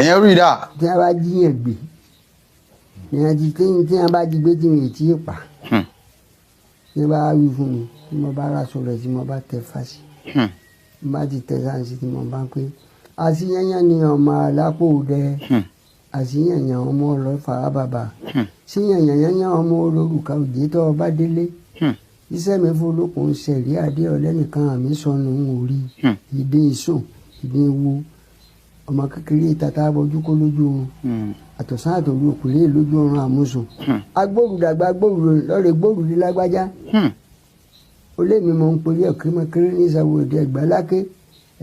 Ẹ̀yin rí dà. Tí wọ́n bá jíyàn gbé ní wọ́n ti tí wọ́n bá jí gbé tí mi ì tí ì pa, tí wọ́n bá wí fún mi, tí mo bá ra sọ̀rọ̀, tí mo bá tẹ fásì, mo bá ti tẹ sáǹsì, tí mo bá ń pé àṣìyànyàn ni ọmọ alápò dẹ, àṣìyànyàn ọmọ ọlọ́fà bàbà, síyànyànyàn ọmọ olórùka òjé tó ọba délé, iṣẹ́ mi fún olókùn ṣẹ̀rí adé ọ̀lẹ́nìkan àmì sọnù ń orí ìdí ìsùn ìdí wo ọmọ kékeré tata bọjú kó lójú oorun, àtọ̀sán àtòru òkúlé lójú oorun àmúsùn, agbórùdàgbà agbórù lọ́rẹ̀ gbórùdí lágbájá. Olé mi mọ̀ ń perí ọ̀kírímọ̀kírí ní ìsàwọ̀ òde Ẹ̀gbá láké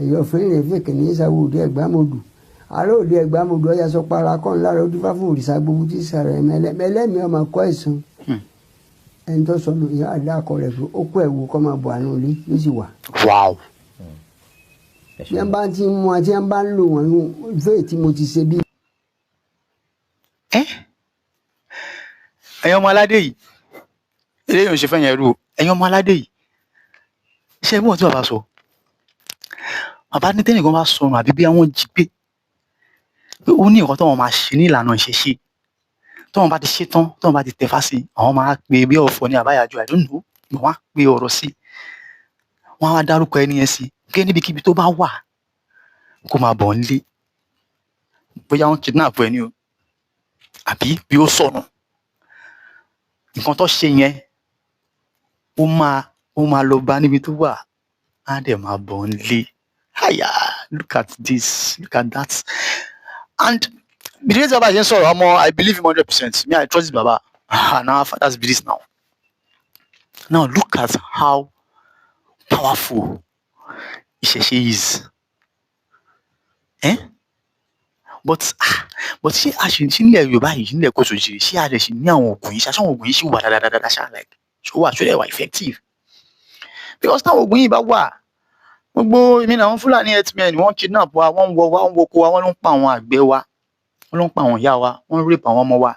ẹ̀yọ̀ fẹ́rẹ̀ fèkè ní ìsàwọ̀ òde Ẹ̀gbá mọ̀dù àárọ̀ òde Ẹ̀gbá mọ̀dù ọ̀yà sọ para kọ́ ńlá rẹ̀ ó dífá fún òrìṣà gbogbo tí sàrẹ̀ mẹlẹ́mìí ọmọ kọ́ ẹ̀sán ẹni tó sọnù ìyá àdá akọ rẹ̀ pé ó kó ẹ̀wù kọ́ máa bọ̀ àánú ilé yóò sì wà. Bí wọ́n bá ti ń mú wọn, tí wọ́n bá ń lò wọ́n fẹ́ẹ̀ tí mo ti ṣe bí. Ẹ ẹ̀yin ọmọ aládé yìí, eléyìí ò ṣe fẹ́ yẹn rú o. Ẹ̀yin ọmọ aládé yìí, ṣé ẹ gbọ́n tí bàbá sọ? Bàbá ní tẹ́nìkan bá sọnù àbí bí àwọn jí gbé, pé ó ní nǹkan táwọn máa ṣe ní ìlànà ìṣẹ̀ṣe. Táwọn bá ti ṣe tán, táwọn bá ti tẹ̀fá sí, àwọn máa pe bí ọ̀fọ̀ ní àbáyájọ́, I don't know, wọ́n á pe ọ̀rọ̀ sí, wọ́n á wá dárúkọ ẹni yẹn sí pé níbikíbi tó bá wà, kó máa bọ̀ nílé. Bóyá wọ́n kidnap ẹni o àbí bí ó sọnù, nǹkan tó ṣe yẹn, ó máa lọ bá níbi tó wà, á dẹ̀ máa bọ̀ nílé. Àyà, look at this, look at that. And bí tí bàbá ṣe ń sọ̀rọ̀ ọmọ, I believe him 100%. Me, I trust this baba. Ah, na our fathers be this. Now look at how powerful ìṣẹ̀ṣe is, eh? But ah, but ṣé a ṣì ṣí nílẹ̀ Yorùbá yìí, nílẹ̀ Kóòtù Òjìrì, ṣé a lè ṣì ní àwọn oògùn yìí ṣá? Ṣé àwọn oògùn yìí ṣì wà dáadáa ṣá? Like, ṣó wà, ṣó dẹ̀ wà effective? Because táwọn oògùn yìí bá wà, gbogbo èmi ní àwọn Fúlàní herdsmen, wọ́n kidnap wa, wọ́n ń wọ wa, wọ́n ń woko wa, wọ́n ló ń pa àwọn àgbẹ̀ wa, wọ́n ló ń pa àwọn ìyá wa, wọ́n ń rape àwọn ọmọ wa,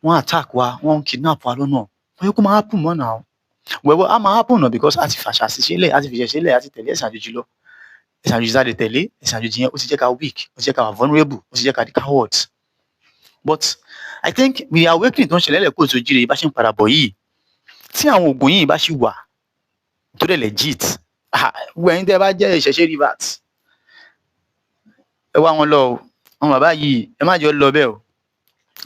wọ́n attack wa, wọ́n ń kidnap wa lọ́nà. Wọ́n yẹ kó máa happen mọ́ now. Wẹ̀wẹ̀ á máa happen náà because a ti fàṣà sílẹ̀, a ti fìṣẹ̀ sílẹ̀, a ti tẹ̀lé ẹ̀sìn àjòjì lọ. Ẹ̀sìn àjòjì tá a lè tẹ̀lé, ẹ̀sìn àjòjì yẹn, ó ti jẹ́ ká weak, ó ti jẹ́ ká wà vulnerable, ó ti jẹ́ ká di cowards. But I think the awakening tó ń ṣẹlẹ̀ lẹ́kọ̀ọ́ tó jíire bá ṣe ń padà bọ̀ yìí, tí àwọn oògùn yìí bá ṣì wà tó dẹ̀ legit, ah, gbogbo ẹ̀yin tẹ́ ẹ bá jẹ́ ìṣẹ̀ṣe revert, ẹ wá wọn lọ o. Àwọn bàbá yìí, ẹ má jẹ́ ó lọ bẹ́ẹ̀ o.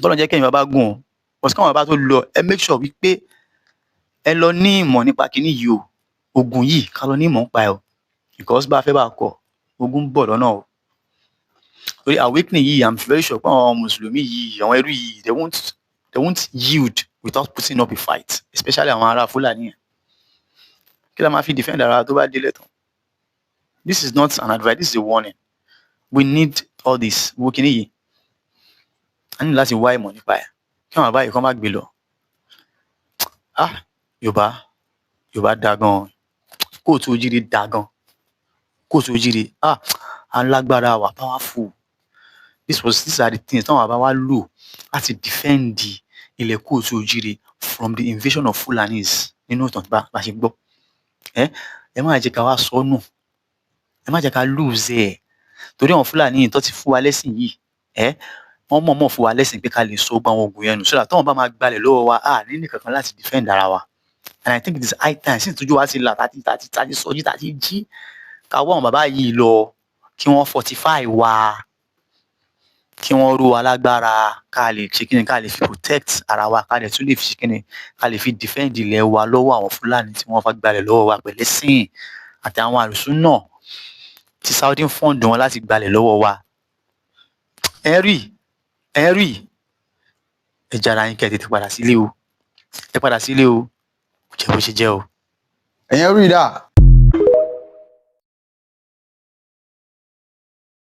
Tọ́lọ́ jẹ́ kẹ́yìn bàbá gùn o, but káwọn bàbá tó lọ, ẹ make sure wípé ẹ lọ ní ìmọ̀ nípa kinní yìí o. Oògùn yìí, ká lọ ní ìmọ̀ nípa ẹ o, because bá a fẹ́ bá a kọ̀, ogun ń bọ̀ lọ́nà o. Torí awakening yìí, I'm very sure pé àwọn mùsùlùmí yìí, àwọn ẹrú yìí, they won't yield without putting up a fight, especially àwọn ará Fúlàní yẹn. Kí la máa fi defend ara tó bá délẹ̀ tán? This is not an advice, this is a warning. We need all this. Wo kinní yìí, a ní láti wá ìmọ̀ nípa ẹ̀ kí àwọn bàbá yìí kán má gbé lọ. Ah, Yorùbá, Yorùbá da gan. Kóòtù Òjìrì da gan. Kóòtù Òjìrì, ah, alágbára wà, powerful. This was these are the things táwọn bàbá wa lò láti defend ilẹ̀ Kóòtù Òjìrì from the invasion of Fulanis nínú ìtàn bá ṣe gbọ́. Ẹ má jẹ́ ká wá sọnù, ẹ má jẹ́ ká lose ẹ̀, torí àwọn Fúlàní yìí tó ti fún wa lẹ́sìn yìí, ẹ wọ́n mọ̀ọ́mọ̀ fún wa lẹ́sìn pé ká lè sọ gbogbo àwọn oògùn yẹn nù, so that táwọn bá máa gbalẹ̀ lọ́wọ́ wa, a ní nìkankan láti defend ara wa. And I think it is high time, since tójú wa ti là, tàti sọjí, tàti jí, ká wá àwọn bàbá yìí lọ, kí wọ́n fortify wa, kí wọ́n ró wa lágbára, ká lè ṣe kíni, ká lè fi protect ara wa, ká lè tún lè fi ṣe kíni, ká lè fi defend ilẹ̀ wa lọ́wọ́ àwọn Fúlàní tí wọ́n fẹ́ gbalẹ̀ lọ́wọ́ wa pẹ̀lẹ́sìn, àti àwọn àlùsùn náà tí Saudi ń fund wọn láti gbalẹ̀ lọ́wọ́ wa. Ẹ rí, ẹ rí, ẹ jára yín, kẹ́ ẹ tètè padà sílé o. Ẹ padà sílé o. Kò jẹ́ bó ṣe jẹ́ o. Ẹ̀yin rí dà.